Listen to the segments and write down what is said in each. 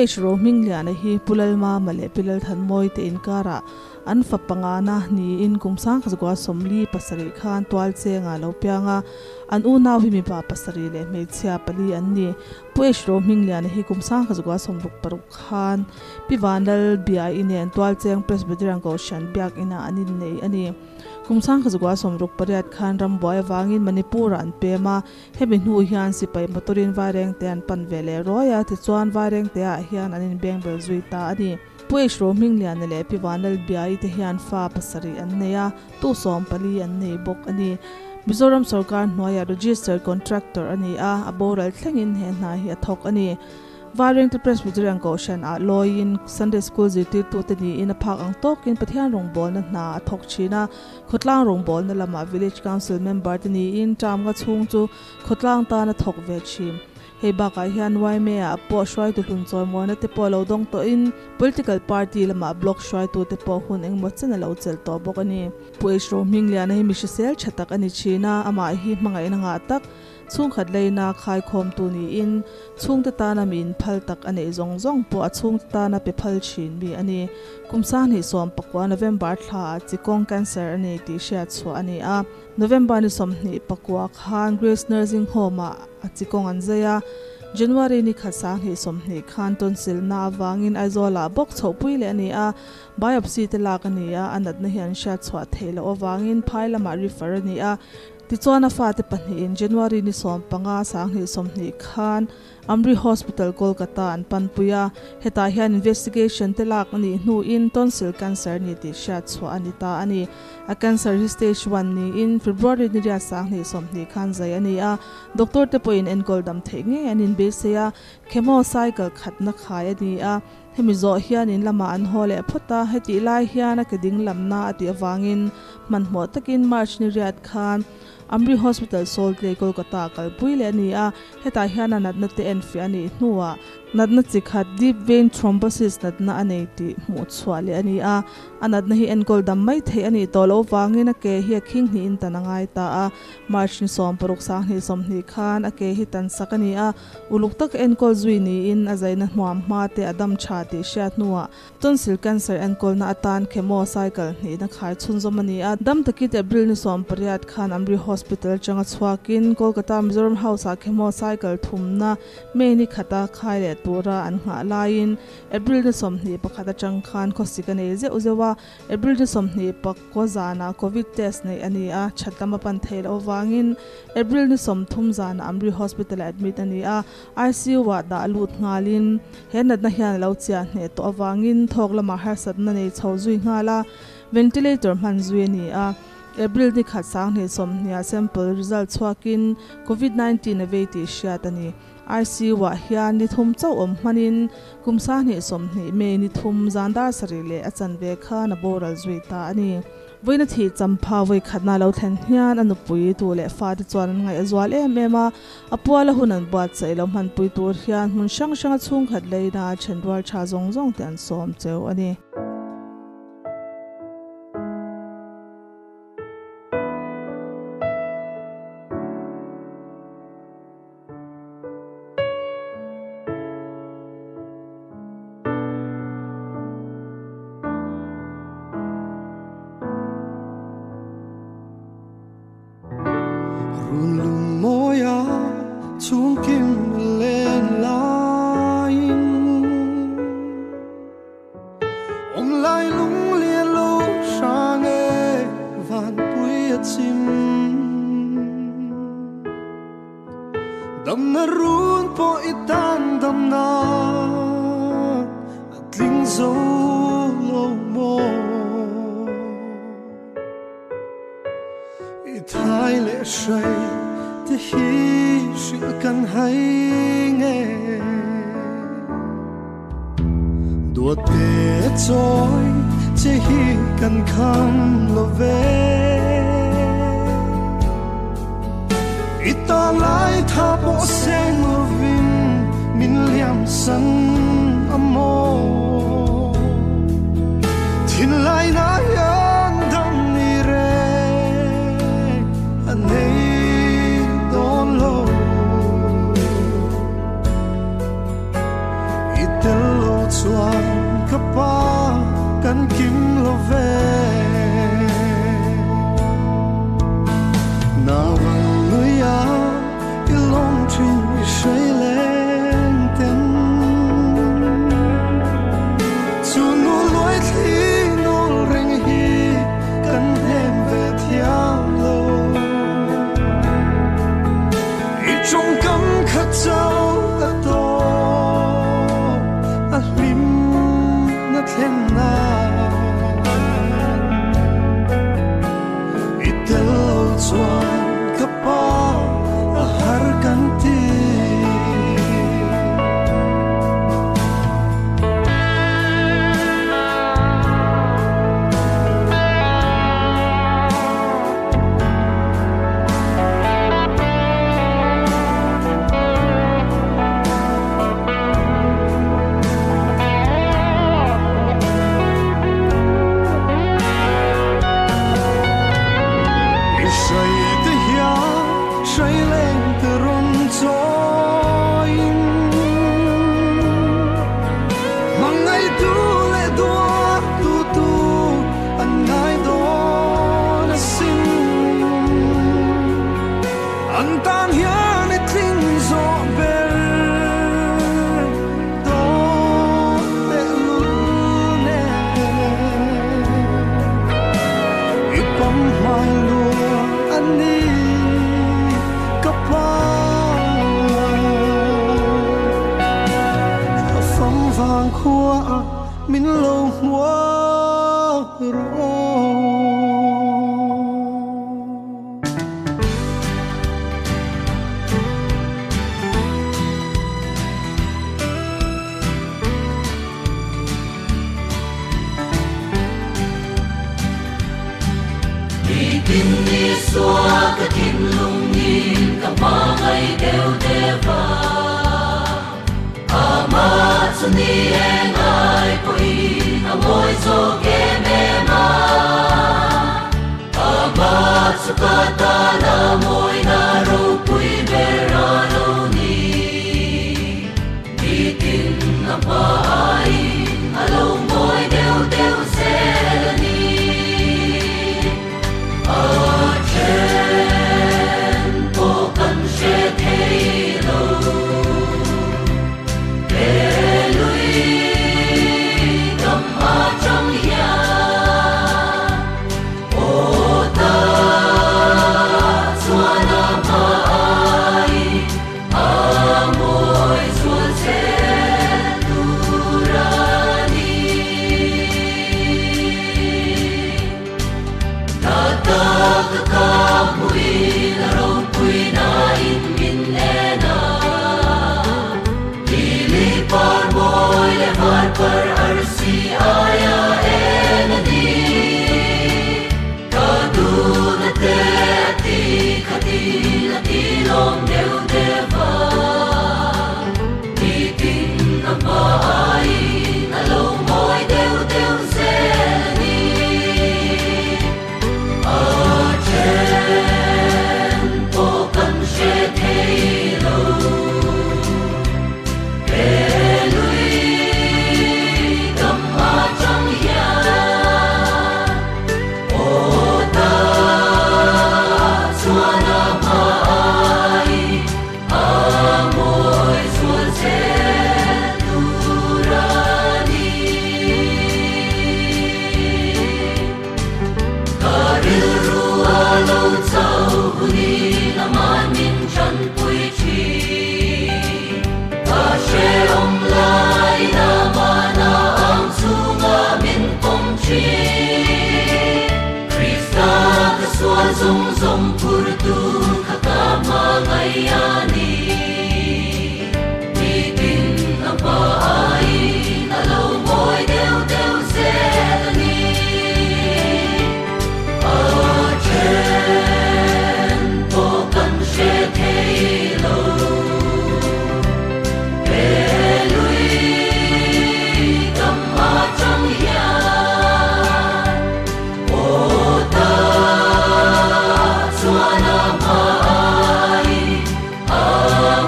H Rohmingliana hi Pu Lalmama leh Pi Lalthanmawii te inkarah an fa pangana niin kum sangkhat 47 khan tualchengah a lo piang a, an unau hi mipa pasarih leh hmeichhia pali an ni. Pu H Rohmingliana hi kum 1966 khan Pi Vanlal Biai nen Tualcheng Presbyterian Kohhran Biakinah an innei a ni. Kum 1968 khan rambuai avangin Manipur-ah an pem a, Hemi hnu hian sipai motor-in Vairengte an pan ve leh ruai a, tichuan Vairengte-ah hian an inbengbel zui ta a ni. Pu H Rohmingliana leh Pi Vanlalbiaii te hian fa pasarih an nei a, tu 14 an nei bawk a ni. Mizoram sorkar hnuaiah registered contractor a ni a, a boral thlengin he hna hi a thawk a ni. Vairengte Presbyterian Kohhran ah lawiin Sunday School zirtirtute niin a phak ang tawkin Pathian rawngbawlna hna a thawk thin a, Khawtlang rawngbawlna lamah Village Council member te niin term nga chhung chu khawtlang tan a thawk ve thin. Hei bakah hian yma ah pawh hruaitu hlun chawimuana te pawh lo dawng tawhin Political Party lamah Block hruaitu te pawh hun engmaw chen a lo chelh tawh bawk a ni. Pu H Rohmingliana hi mi hrisel tha tak a ni thin a, amah hi hmangaihna ngah tak Chhungkhat leina khaikhawmtu niin chhungte tana mi inphal tak a neih zawng zawng pawh a chhungte tana pe phal thin mi a ni. Kum sanghnih 19 November thlaah chikawng cancer a nei tih hriat chhuah a ni a. November ni 29 khan Grace Nursing Home-ah a chikawng an zai a. January ni khat 2020 khan tonsilna avangin Aizawlah bawk chhohpui leh a ni a. Biopsy te lak a ni a, a natna hi an hriat chhuah theih loh avangin phai lamah refer a ni a. Tichuan a fate pahnihin January ni 15 2020 khan Amri Hospital Kolkata an panpui a, hetah hian investigation te lak a nih hnuin tonsil cancer ni tih hriat chhuah a ni ta a ni. A cancer hi stage one niin February ni riat 2020 khan zai a ni a, doctor te pawhin enkawl dam theih ngei an inbeisei a, chemo cycle khatna khai a ni a. Hemi zawh hian in lamah an haw leh phawt a, hetih lai hian a ke ding lamna a tih avangin hmanhmawh takin March ni riat khan Amri Hospital Salt Lake Kolkata a kalpui leh a ni a, hetah hian a natna te enfiah a nih hnuah natna chi khat deep vein thrombosis natna a nei tih hmuh chhuah leh a ni a, a natna hi enkawl dam mai theih a nih tawh loh vangin a ke hi a khing hnihin tan a ngai ta a, March ni 16 2020 khan a ke hi tan sak a ni a. Uluk taka enkawl zui niin a zaina hmuam hma te a dam tha tih hriat hnuah tonsil cancer enkawlna atan chemo cycle hnihna khai chhunzawm a ni a. Dam takin April ni 18 khan Amri Hospital atanga chhuakin Kolkata Mizoram House-ah chemo cycle thumna May ni khata khai leh tura an nghah laiin April ni 21 atang khan khawsik a nei zeuh zeuh a. April ni 29 zanah Covid test neih a ni a, that lam a pan theih loh avangin April ni 30 zanah Amri Hospital-ah admit a ni a, ICU-ah dah lut nghalin he natna hian a lo chiah hneh tawh avangin thawk lamah harsatna nei chho zui nghal a, ventilator hman zui a ni a. April ni khat 2020 sample result chhuakin Covid 19 a vei tih hriat a ni. ICU-ah hian ni thum chauh awm hmanin kum 2020 May ni thum zan dar sarih leh a chanve khan a boral zui ta a ni. Vawiina thih champha vawi khatna lo thlen hian a nupui tu leh fate chuan an ngaih a zual em em a, a puala hun an buatsaih lo hmanpui tur hian hmun hrang hranga chhungkhat leina thenrual tha zawng zawng te an sawm cheu a ni. Run lung mawia chhungkim len laiin Awm lai lung lian lo hrang e vanpui a chim Damna run pawh i tan damna a tling zo lo maw I thai leh hrai te hi hrilh kan hai nge Duat te chawi che hi kan kham lo ve I ta lai tha pawh seng lovin min liam san a maw Thinlai na hian dam ni reng a nei dawn lo I tel. Navang luia i lawm thin i hrei leng ten. Chu nu luai thli nawl reng hi kan hnem ve thiam lo. I tawngkam kha chauh a tawp a hlim na thlen nan. I tel lo chuan ka pa a har kan ti. I hrai te hian hrai leng te rawn chawiin hmangaihtu leh duattu tur an ngai dawn asin. An tan hian i tling zawh ber dawn tehlul nen. I pam hmai lua a ni ka pa. Ka fam vang khua min lo hmuak rawh. Nitin ni sua ka thinlung nin ka hmangai deuh deuh a. Ama chu ni eng ai pawhin a mawi zawk em em a. Ama chu ka tana mawina ropui ber a lo ni. Nitin a hma aiin a lo mawi deuh deuh zel a ni. A then pawh kan hre thei lo. He lui kam atang hian aw ta chuan a hma aiin a mawi zual zel tur a ni. Ta ta ka ka hmuin a ropui nain min en a. Lili par mawi leh var par arsi aia en a ni. Ka duhna te a ti khatin a ti lawm deuh deuh a. Nitin a hma aiin a lo mawi deuh deuh zel a ni. A then pawh kan hre thei lo. He lui kam atang hian aw ta chuan a hma aiin a mawi zual zel tur a ni. Ka rilru a lo chauh hunin a man min tanpui thin. Ka hrehawm lai na mana ang chunga min pawm thin. Krista ka sual zawng zawng phur tu kha ka hmangaih a ni. Nitin a hma aiin a lo mawi deuh deuh zel a ni. A then pawh kan hre thei lo. He lui kam atang hian aw ta chuan a hma aiin a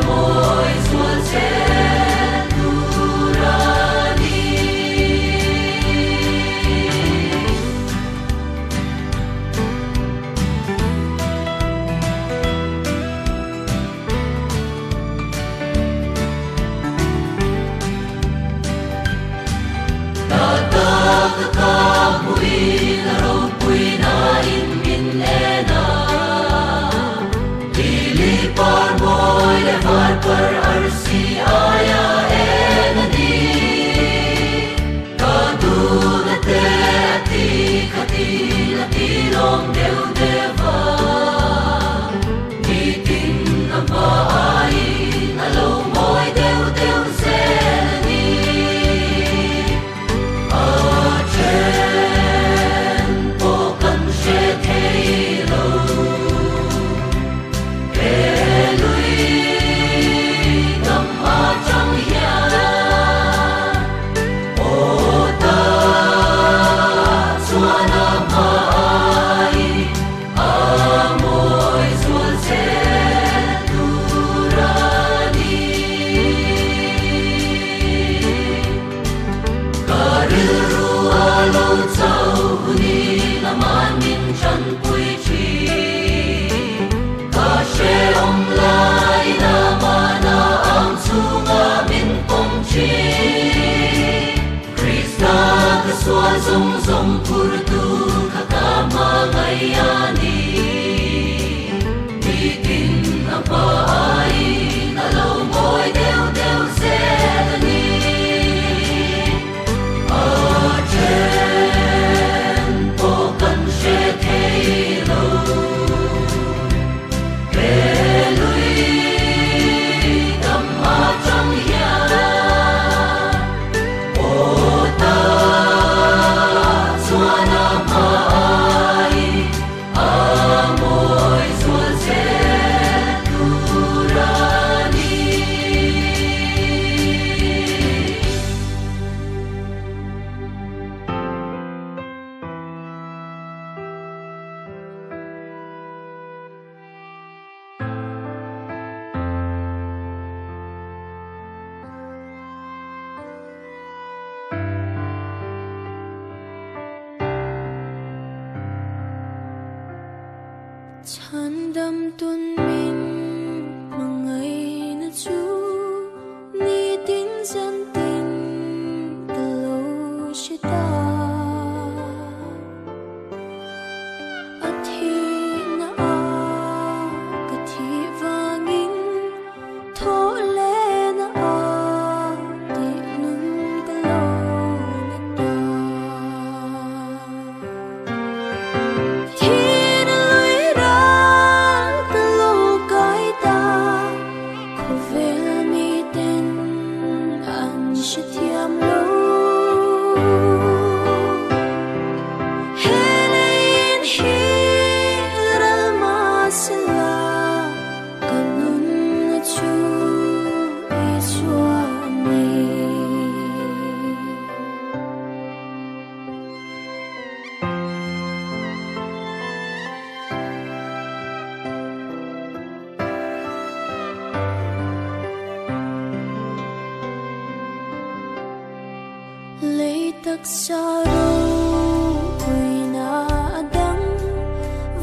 mawi zual zel tur a ni. phurtu kha ka hmangaih a ni. Nitin a hma aiin a lo mawi deuh deuh zel a ni. A then pawh kan hre thei lo. He lui tam atang hian aw ta chuan a hma aiin a mawi zual zel tur a ni. Chhandam tun min hmangaihna chu nitin zan tin ka lo hre ta. A thihna a ka thih vangin thawh lehna a tih nun ka lo ni ta. Thihna lui ral ka lo kai ta, khawvel miten an hrethiam lo. He leiin hi ral mahsela ka nunna chu Isua a ni. Lei taksa ropuina a dang,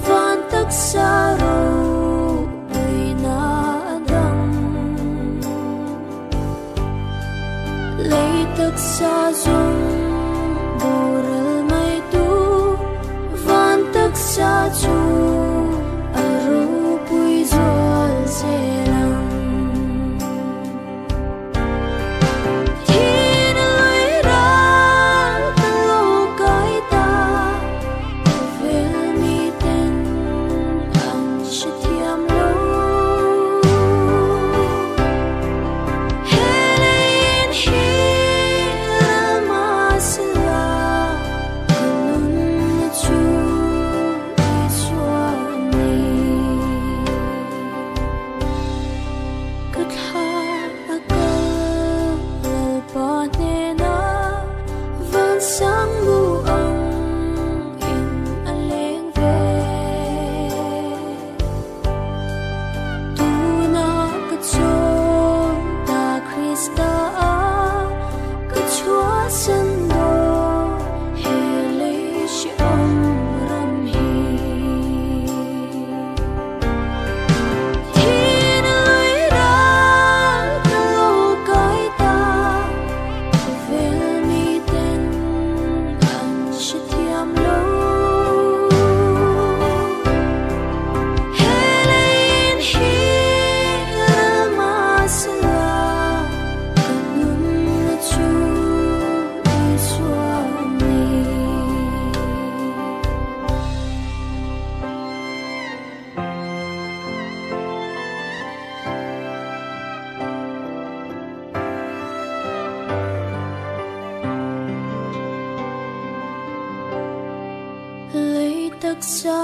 van taksa ropuina a dang. Lei taksa zawng boral mai tu, van taksa chu a ropui zual zel ang. Thihna lui ral ka lo kai ta, khawvel miten an hrethiam lo. He leiin hi ral mahsela ka nunna chu Isua a ni. Ka thla a kal Lalpa hnena van sang bu ang in a leng ve. Tuna ka chawl ta Krista a ka chhuahsan dawn he lei hrehawm ram hi. Thihna lui ral ka lo kai ta, khawvel miten an hrethiam lo. He leiin hi ral mahsela ka nunna chu Isua a ni. Lei taksa